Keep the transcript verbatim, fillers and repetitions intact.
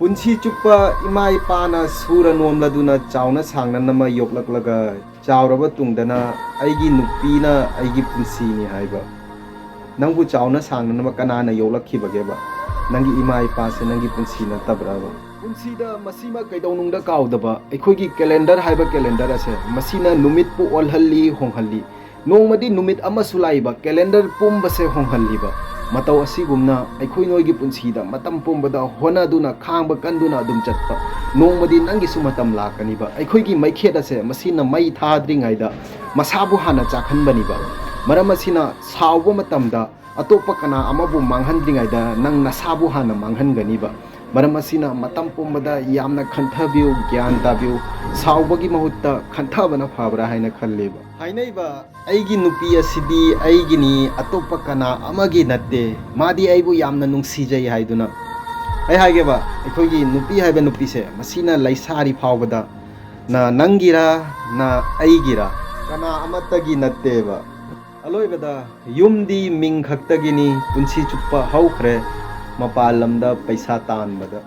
ꯄꯨꯟꯁꯤ ꯆꯨꯞꯄ ꯏꯃꯥ ꯏꯄꯥꯅ ꯁꯨꯔ ꯅꯣꯝꯂꯗꯨꯅ ꯆꯥꯎꯅ ꯁꯥꯡꯅ ꯅꯝꯃ ꯌꯣꯛꯂꯛꯂꯒ ꯆꯥꯎꯔꯕ ꯇꯨꯡꯗꯅ ꯑꯩꯒꯤ ꯅꯨꯄꯤꯅ ꯑꯩꯒꯤ ꯄꯨꯟꯁꯤꯅꯤ ꯍꯥꯏꯕ ꯅꯪꯕꯨ ꯆꯥꯎꯅ ꯁꯥꯡꯅꯅꯕ ꯀꯅꯥꯅ ꯌꯣꯛꯂꯛꯈꯤꯕꯒꯦꯕ? ꯅꯪꯒꯤ ꯏꯃꯥ ꯏꯄꯥꯁꯦ ꯅꯪꯒꯤ ꯄꯨꯟꯁꯤ ꯅꯠꯇꯕ꯭ꯔꯕ? ꯄꯨꯟꯁꯤꯗ ꯃꯁꯤꯃ ꯀꯩꯗꯧꯅꯨꯡꯗ ꯀꯥꯎꯗꯕ ꯑꯩꯈꯣꯏꯒꯤ ꯀꯦꯂꯦꯟꯗꯔ ꯍꯥꯏꯕ ꯀꯦꯂꯦꯟꯗꯔ ꯑꯁꯦ, ꯃꯁꯤꯅ ꯅꯨꯃꯤꯠꯄꯨ ꯑꯣꯜꯍꯜꯂꯤ, ꯍꯣꯡꯍꯜꯂꯤ꯫ ꯅꯣꯡꯃꯗꯤ ꯅꯨꯃꯤꯠ ꯑꯃꯁꯨ ꯂꯥꯛꯏꯕ, ꯀꯦꯂꯦꯟꯗꯔ ꯄꯨꯝꯕꯁꯦ ꯍꯣꯡꯍꯜꯂꯤꯕ꯫ ꯃꯇꯧ ꯑꯁꯤꯒꯨꯝꯅ ꯑꯩꯈꯣꯏ ꯅꯣꯏꯒꯤ ꯄꯨꯟꯁꯤꯗ ꯃꯇꯝ ꯄꯨꯝꯕꯗ ꯍꯣꯠꯅꯗꯨꯅ, ꯈꯥꯡꯕ ꯀꯟꯗꯨꯅ ꯑꯗꯨꯝ ꯆꯠꯄ꯫ ꯅꯣꯡꯃꯗꯤ ꯅꯪꯒꯤꯁꯨ ꯃꯇꯝ ꯂꯥꯛꯀꯅꯤꯕ꯫ ꯑꯩꯈꯣꯏꯒꯤ ꯃꯩꯈꯦꯠ ꯑꯁꯦ, ꯃꯁꯤꯅ ꯃꯩ ꯊꯥꯗ꯭ꯔꯤꯉꯩꯗ ꯃꯁꯥꯕꯨ ꯍꯥꯟꯅ ꯆꯥꯛꯍꯟꯕꯅꯤꯕ꯫ ꯃꯔꯝ ꯑꯁꯤꯅ ꯁꯥꯎꯕ ꯃꯇꯝꯗ ꯑꯇꯣꯞꯄ ꯀꯅꯥ ꯑꯃꯕꯨ ꯃꯥꯡꯍꯟꯗ꯭ꯔꯤꯉꯩꯗ ꯅꯪ ꯅꯁꯥꯕꯨ ꯍꯥꯟꯅ ꯃꯥꯡꯍꯟꯒꯅꯤꯕ꯫ ꯃꯔꯝ ꯑꯁꯤꯅ ꯃꯇꯝ ꯄꯨꯝꯕꯗ ꯌꯥꯝꯅ ꯈꯟꯊꯕꯤꯌꯨ, ꯒ꯭ꯌꯥꯟ ꯇꯥꯕꯤꯌꯨ꯫ ꯁꯥꯎꯕꯒꯤ ꯃꯍꯨꯠꯇ ꯈꯟꯊꯕꯅ ꯐꯕ꯭ꯔꯥ ꯍꯥꯏꯅ ꯈꯜꯂꯦꯕ꯫ ꯍꯥꯏꯅꯩꯕ, "ꯑꯩꯒꯤ ꯅꯨꯄꯤ ꯑꯁꯤꯗꯤ ꯑꯩꯒꯤꯅꯤ, ꯑꯇꯣꯞꯄ ꯀꯅꯥ ꯑꯃꯒꯤ ꯅꯠꯇꯦ, ꯃꯥꯗꯤ ꯑꯩꯕꯨ ꯌꯥꯝꯅ ꯅꯨꯡꯁꯤꯖꯩ" ꯍꯥꯏꯗꯨꯅ꯫ ꯑꯩ ꯍꯥꯏꯒꯦꯕ, ꯑꯩꯈꯣꯏꯒꯤ ꯅꯨꯄꯤ ꯍꯥꯏꯕ ꯅꯨꯄꯤꯁꯦ, ꯃꯁꯤꯅ ꯂꯩꯁꯥꯔꯤ ꯐꯥꯎꯕꯗ ꯅ ꯅꯪꯒꯤꯔ, ꯅ ꯑꯩꯒꯤꯔ, ꯀꯅꯥ ꯑꯃꯠꯇꯒꯤ ꯅꯠꯇꯦꯕ꯫ ꯑꯂꯣꯏꯕꯗ, ꯌꯨꯝꯗꯤ ꯃꯤꯡ ꯈꯛꯇꯒꯤꯅꯤ, ꯄꯨꯟꯁꯤ ꯆꯨꯞꯄ ꯍꯧꯈ꯭ꯔꯦ ꯃꯄꯥꯟ ꯂꯝꯗ ꯄꯩꯁꯥ ꯇꯥꯟꯕꯗ꯫